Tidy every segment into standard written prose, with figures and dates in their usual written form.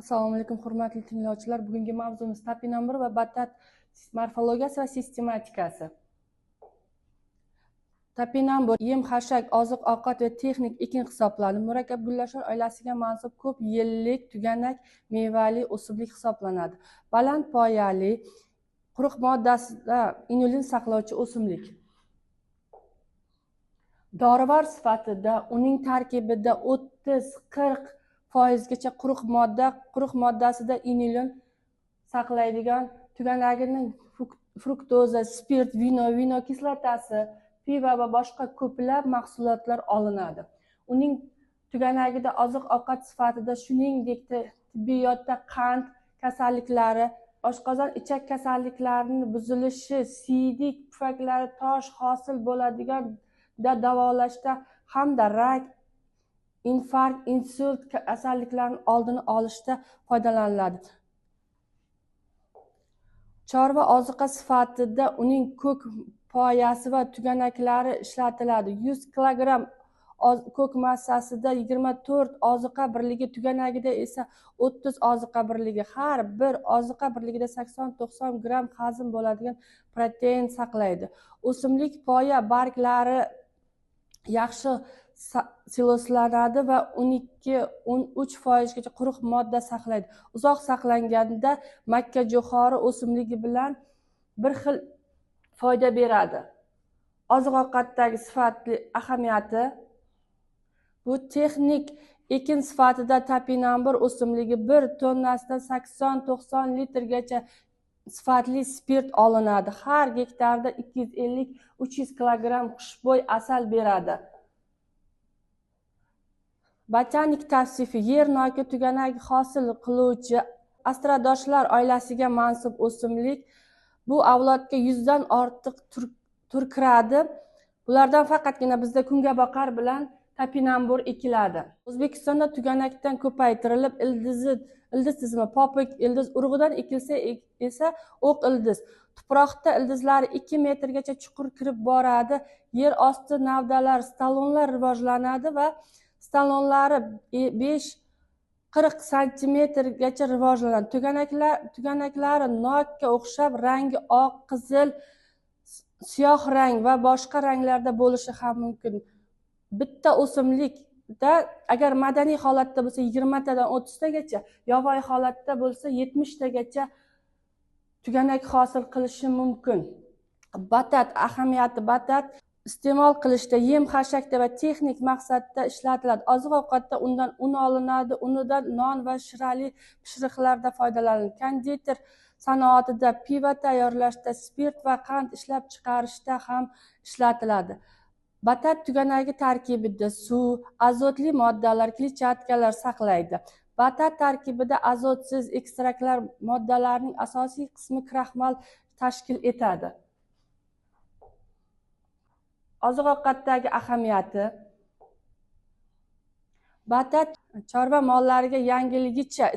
Assalomu alaykum, hurmatli tinglovchilar. Bugungi mavzumiz topinambur va batat morfologiyasi va sistematikasi. Topinambur yem, xashak, oziq-ovqat va texnik ekin hisoblanib, murakkab gullashlar oilasiga mansub ko'p yillik tuganak mevali o'simlik hisoblanadi. Baland poyali, quruq moddasida inulin saqlovchi o'simlik. Dorivor sifatida uning tarkibida 30-40%gacha quruq moddasida inulin saqlaydigan tuganagining fruktoza, spirt, vino kislotasi, pivo va boshqa ko'plab mahsulotlar olinadi. Uning tuganagida oziq-ovqat sifatida, shuningdek tibbiyotda qand kasalliklari, oshqozon ichak kasalliklarining buzilishi, siydik pufaklari tosh hosil bo'ladigan davolashda hamda rak, infarkt, insult kasalliklarining oldini olishda foydalaniladi. Chorva oziqa sifatida uning ko'k poyasi va tuganaklari ishlatiladi. 100 kilogramm ko'k massasida 24 oziqa birligi, tuganagida esa 30 oziqa birligi. Har bir oziqa birligida 80-90 gramm hazm bo'ladigan protein saqlaydi. O'simlik poya barglari yaxshi siloslanadi va 12-13%gacha quruq modda saqlaydi. Uzoq saqlanganda makka jo'xori o'simligi bilan bir xil foyda beradi. Oziq-ovqatdagi sifatli ahamiyati: bu texnik ekin sifatida topinambur o'simligi 1 tonnasidan 80-90 litrgacha sifatli spirt olinadi. Har gektarda 250-300 kilogramm xushbo'y asal beradi. Botanik tavsifi: yer noki tuganagi hosil qiluvchi astradoshlar oilasiga mansub o'simlik. Bu avlodga 100 dan ortiq tur kiradi. Bulardan faqatgina bizda kungaboqar bilan topinambur ekiladi. O'zbekistonda tuganakdan ko'paytirilib, ildiz tizimi popik ildiz urug'idan ekilsa esa o'q ildiz. Tuproqda ildizlari 2 metrgacha chuqur kirib boradi. Yer osti navdalar, stolonlar rivojlanadi va stolonlari 5-40 santimetrgacha rivojlanadi. Tuganaklari nokka o'xshab, rangi oq, qizil, siyoh rang va boshqa ranglarda bo'lishi ham mumkin. Bitta o'simlikda agar madaniy holatda bo'lsa 20 tadan 30 tagacha, yovvoyi holatda bo'lsa 70 tagacha tuganak hosil qilishi mumkin. Batat ahamiyati: batat iste'mol qilishda, yem xashakda va texnik maqsadda ishlatiladi. Oziq-ovqatda undan un olinadi, unidan non va shirali pishiriqlarda foydalaniladi. Konditer sanoatida, pivo tayyorlashda, spirt va qand ishlab chiqarishda ham ishlatiladi. Batat tuganagi tarkibida suv, azotli moddalar, kletchatkalar saqlaydi. Batat tarkibida azotsiz ekstraktlar moddalarining asosiy qismi kraxmal tashkil etadi. Oziq-ovqatdagi ahamiyati: batat chorva mollariga yangiligicha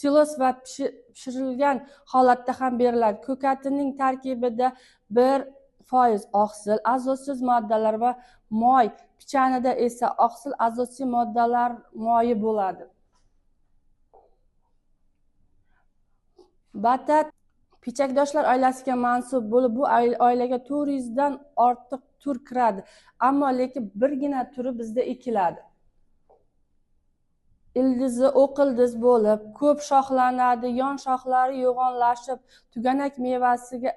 silos va pishirilgan holatda ham beriladi. Ko'katining tarkibida 1% oqsil, azotsiz moddalar va moy, pichanida esa oqsil, azotsiz moddalar moyi bo'ladi. Batat pichakdoshlar oilasiga mansub bo'lib, bu oilaga 400 dan ortiq tur kiradi, ammo lekin birgina turi bizda ekiladi. Ildizi o'q ildiz bo'lib, ko'p shoxlanadi, yon shoxlari yo'g'onlashib, tuganak mevaga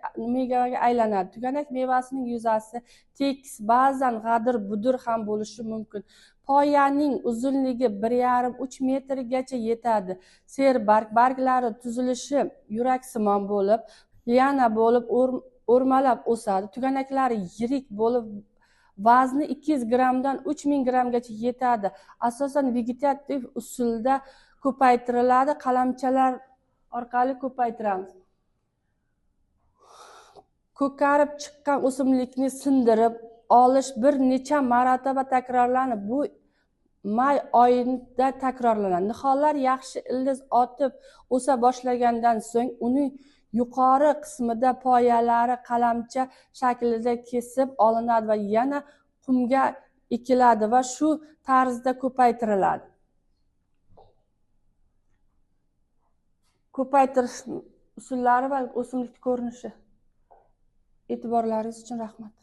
aylanadi. Tuganak mevasining yuzasi tekis, ba'zan g'adir-budir ham bo'lishi mumkin. Poyaning uzunligi 1,5-3 metrgacha yetadi. Serbarg, barglari tuzilishi yuraksimon bo'lib, liana bo'lib o'rmalab o'sadi. Tuganaklari yirik bo'lib, vazni 200 grammdan 3000 grammgacha yetadi. Asosan vegetativ usulda ko'paytiriladi, qalamchalar orqali ko'paytiramiz. Ko'karib chiqqan o'simlikni sindirib olish bir necha marotaba takrorlanib, bu may oyida takrorlanadi. Nihollar yaxshi ildiz otib o'sa boshlagandan so'ng uning yuqori qismida poyalari qalamcha shaklida kesib olinadi va yana qumga ekiladi va shu tarzda ko'paytiriladi. Ko'paytirish usullari va o'simlik ko'rinishi. E'tiborlaringiz uchun rahmat.